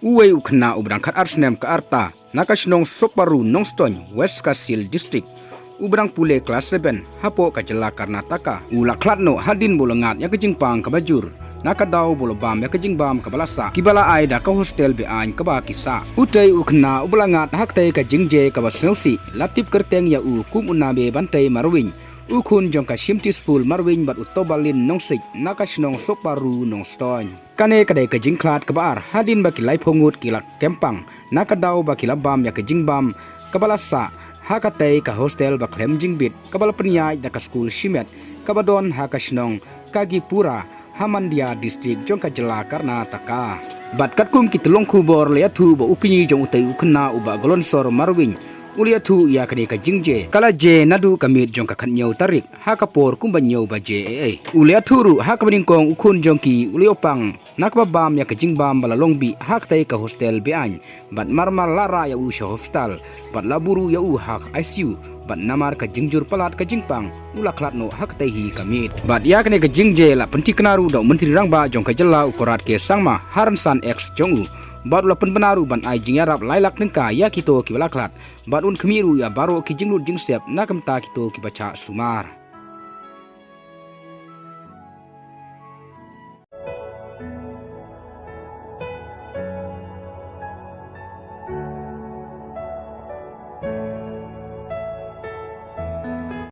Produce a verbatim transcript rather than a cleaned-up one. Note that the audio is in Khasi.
Uwei u khynnah uba dang khatar snem ka rta na ka shnong Sopparu Nongstoiñ, West Khasi Hills District, uba dang pule klas seven hapoh ka jylla Karnataka, u la khlad noh hadien ba u la ngat ïa ka jingpang kaba jur na ka daw ba u la bam ïa ka jingbam kaba la sah, kiba la ai da ka hostel be-aiñ kaba ki sah. Utei u khynnah uba la ngat ha katei ka jingjia kaba sngewsih la tip kyrteng ïa u kum u Nabebantei Marweiñ, u khun jong ka Shimtispul Marweiñ bad u Tobalin Nongsik na ka shnong Sopparu Nongstoiñ. Kane ka dei ka jingkhlad kaba ar hadien ba ki laiphew ngut ki la kempang na ka daw ba ki la bam ïa ka jingbam kaba la sah ha katei ka hostel ba khlem jingbit, kaba la pynïaid da ka skul shimet kaba don ha ka shnong Kagipura, ha Mandya District jong ka jylla Karnataka. Bad katkum ki tyllong khubor la ïathuh ba u kñi jong utei u khynnah u Bah Galonsor Marweiñ u la ïathuh ïa kane ka jingjia ka la jia naduh ka miet jong ka khathynñiew tarik ha ka por kumba hynñiew baje eiei. U la ïathuh ruh ha kaba nyngkong u khun jong ki u la ïoh pang na kaba bam ïa ka jingbam ba la long bih ha katei ka hostel be-aiñ, bad marmar la rah ïa u sha hospital bad la buh ruh ïa u ha ka I C U, bad namar ka jingjur palat ka jingpang u la khlad noh ha katei hi ka miet. Bad ïa kane ka jingjia la pynthikna ruh da u Myntri Rangbah jong ka jylla u Conrad K Sangma ha rynsan X jong u, bad u la pynbna ruh ban ai jingïarap lai lak tyngka ïa kito kiba la khlad, bad un khmih ruh ïa baroh ki jinglut jingsep na ka bynta kito kiba shah sumar.